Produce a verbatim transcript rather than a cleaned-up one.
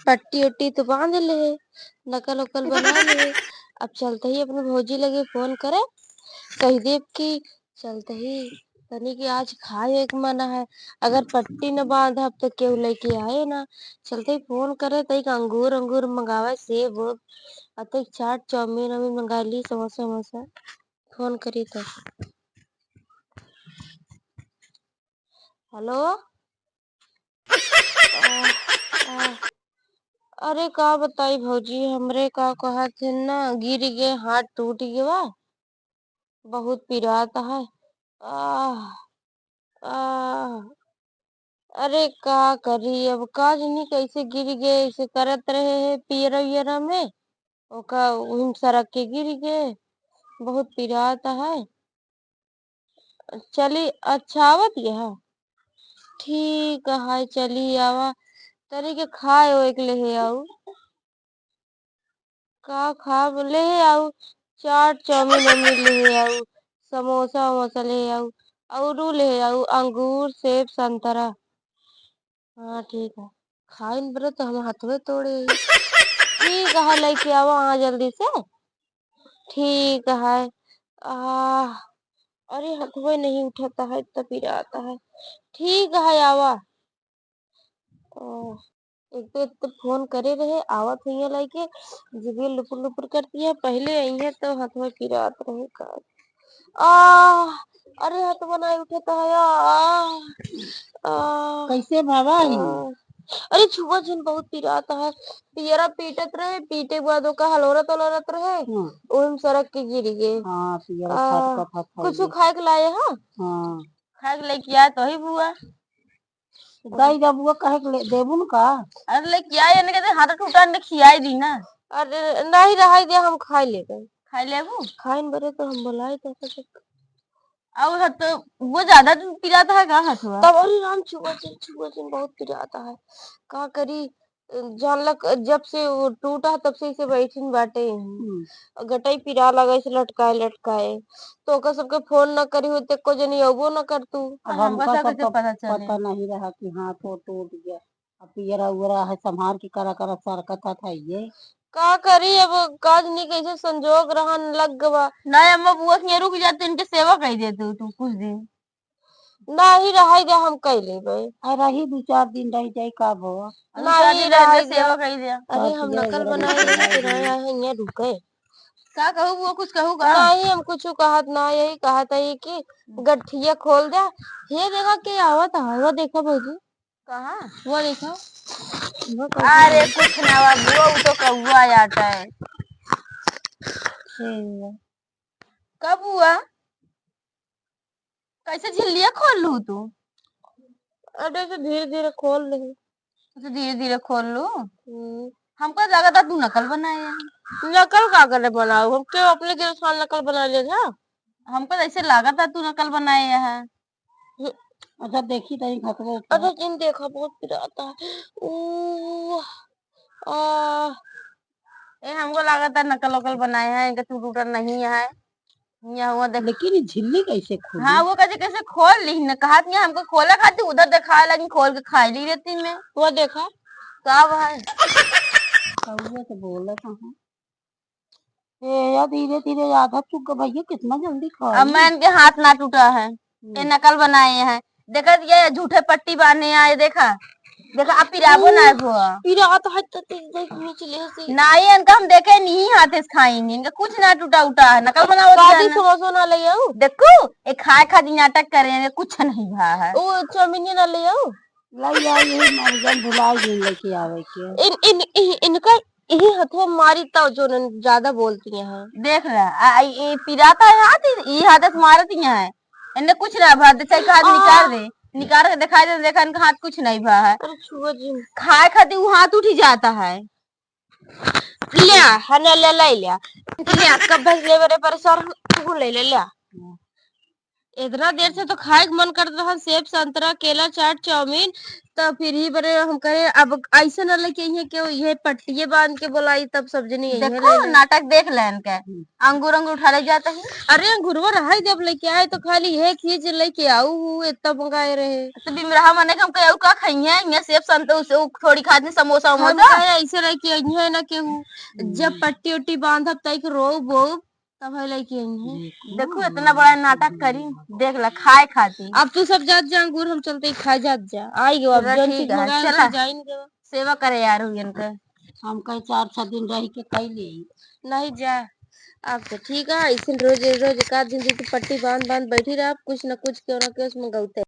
पट्टी उट्टी तो बांध ले, नकल उकल बना ले। अब चलते ही अपने भौजी लगे फोन करे, कह देब कि चलते ही तनी के आज खाए एक मन है, अगर पट्टी न बांधब तो केहू लेके आए ना। चलते ही फोन करे, तई के अंगूर अंगूर मंगावे, सेब उब, आ तई चाट चाउमीन वाउमीन मंगा ली, समोसा वमोसा। फोन करी तो। हेलो। आ, आ, अरे का बताई भौजी, हमरे का कहत है ना, गिर गए, हाथ टूट गवा, बहुत पिरात है। आह, आह, अरे का करी अब, का जनी कैसे गिर गए, ऐसे करत रहे है पियरा उयरा में, ओका उहिम सरक के गिर गए, बहुत पिरात है। चली, अच्छा आवत यह? ठीक है, चली आवा। तनी के खाए ओए के लेहे आऊ। का खाब? लेहे आऊ, चाट चाउमीन वाउमीन लेहे आऊ, समोसा वमोसा लेहे आऊ, औरू लेहे आऊ, अंगूर, सेब, संतरा। हाँ, ठीक है। खाइन बरे तो हम हथवे तोड़े ही। ठीक है, लेके आवा हाँ जल्दी से। ठीक है। आह, अरे हथवे नहीं उठाता है, इतना पिराता है। ठीक है, आवा। आह, एक तो, एक तो फोन करे रहे, आवत हुई है लेके, जिबिया लुपुर लुपुर करती है, पहले आई है तो हथवे पिरात रहे का। आह, अरे हथवा नहीं उठाता है, आह, आह, कैसे बाबा ही? आह। अरे छुआ जिन बहुत पिरात है, पियरा पीटत रहे, पीटे के बाद ओका हलोरत हलोरत रहे, हम्म। ओहिम सरक के गिर गए। हाँ, पियरा आह, फटकत हथ कुछ है। खाए के लाए हा? हाँ। खाए के लेके आए तो ही बुआ। दई जा बुआ, कहे के ले, देबू न का? अरे लेके आए, इनके तो हाथ टूटा, इनके खियाई दी ना। अरे नहीं रहाई दे, हम खाई लेबे। खाई लेबू? खाइन बरे तो हम बोलाई तो कुछ। और ह तो वो ज्यादा दिन पिरात है का हथवा? तब अरे राम छुआ जिन, छुआ जिन बहुत पिरात है। का करी, जानलक जब से वो टूटा है तब से इसे बैठिन बाटे। हम्म। गटई पिरा लगा इसे लटकाए लटकाए। तो ओकर सबके फोन न करी हो, ते को जनी अबो न कर तू। अब हमका हमका सब सबके तो पता चले। पता नहीं रहा कि हाथ वो टूट गया। अब पियरा उयरा है, संभार के करा करा सरकत था ये। का करी, अब काज नहीं कैसे संजोग रहन लग गवा। नहीं, अम्मा बुआ के रुक जाते, इनके सेवा कर देते तू कुछ दिन। नहीं रहाई दे, हम कई लेबे। आ रही दू चार दिन रह जाई, का भवा? दू चार नहीं दिन रह रहाई जा, दे। सेवा कर दिया। अरे, हम नकल बनाए रहे, किराया है, यहाँ रुके। का कहू बुआ, कुछ कहू का? नहीं, हम कुछ कहत ना, यही कहत है कि गठिया खोल दे। ये देखा के आवत है, वो देखा भौजी। कहाँ? वो देखा। वो अरे कुछ ना हुआ बुआ, वो तो कौआ आता है। ठीक है। कब हुआ? कैसे झिल्लिया खोल लू तू? अरे, ऐसे धीरे-धीरे खोल ले। अच्छा, धीरे-धीरे खोल लू? हम्म। हमको लगा था तू नकल बनाए है। नकल का करे बनाऊ? हम क्यों अपने के साथ नकल बना ले था? हमको ऐसे लगा था तू नकल बनाए है। अच्छा, देखी तनी घटवा ऊपर। अच्छा, जिन देखा, बहुत पिराता है। ऊ, आ। ए, हमको लागत है नकल वकल बनाए हैं, इनका टूट उटल नहीं है। यहाँ हुआ देख। लेकिन ये झिल्ली कैसे खोली? हाँ, वो कैसे, कैसे खोल ली न, कहा कि हमको खोला खाती, उधर दिखाए लगी, खोल के खाई ली रहती मैं। वो देखा। का भाई? कौआ तो बोला कहाँ? ए, या धीरे धीरे आधा चुक गया भैया, कितना जल्दी खा अब ली। मैं इनके हाथ ना टूटा है, ये हम्म। नकल बनाए हैं। देखा ये झूठे पट्टी बांधे आए, देखा, देखा, अब पिराबो ना है भुआ। पिरात है तो देख, देख निचले से। नहीं, इनका हम देखे नहीं हाथे से खाएंगे, इनका कुछ ना टूटा उटा है, नकल बनावत काजू है ना। समोसा ना ले आऊ? देखो, ये खाए खातिर नाटक करे हैं, कुछ नहीं भा है। वो चाउमीन ना ले आऊ? लाई आई, यही मर गन भुलाई गई लेके आवे के। इन, इन, इन, इनका यही हथवा मारी तब जो न ज्यादा बोलती हैं। देख रहा, आ, आ, ये पिराता है हाथ, ये हाथ से मारती हैं। इन्हें कुछ ना भा, चाहे हाथ आ। निकाल दे, निकाल के दिखाई दे, देखा इनका हाथ कुछ नहीं भा है। अरे छुआ जी। खाए खातिर वो हाथ उठी जाता है। ले, हने ले, ले, ले। ले, कब भैंस ले मेरे परेशान, तू ले, ले, ले। इतना देर से तो खाए के मन करत रहल, सेब, संतरा, केला, चाट, चाउमीन, तो फिर ही बरे हम करे, अब ऐसे न लेके अइहें कि ये पट्टिए बांध के बोलाई, तब सब जनी अइहें देखो, लेने। नाटक देख लेन के। हम्म। अंगूर, अंगूर उठा ले जात ही। अरे, अंगूरवा रहाई दे, अब लेके आए तो खाली एक ही जे लेके आऊ हूँ, इतना मंगाए रहे। तो बिमरहा मने के हम कहे, "अउ का खइहें? यहाँ सेब, संतरा, उसे, उ थोड़ी खात नहीं, समोसा, हम वमोसा।" कहे, "ऐसे लेके अइहें ना केहू, जब हम्म। पट्टी उट्टी बांधब, तई के रोब, बोब, तब है लेके अइहें।" देखो, इतना बड़ा नाटक करी, देख ला, खाए खाती। अब तू सब जात जा, अंगूर हम चलते ही खाए जात जा। आई गयो, अब पूरा जौन ठीक चीज है, मंगाए, चला। जाइन गयो। सेवा करे यार हुई इनके। हम कहे चार छह दिन रह के कई ले। नहीं जा, अब तो ठीक है, ऐसे रोज, रोज एक आध दिन जैसे पट्टी बांध, बांध बैठी रह, कुछ न कुछ क्यों ना क्यों उसमें गलते।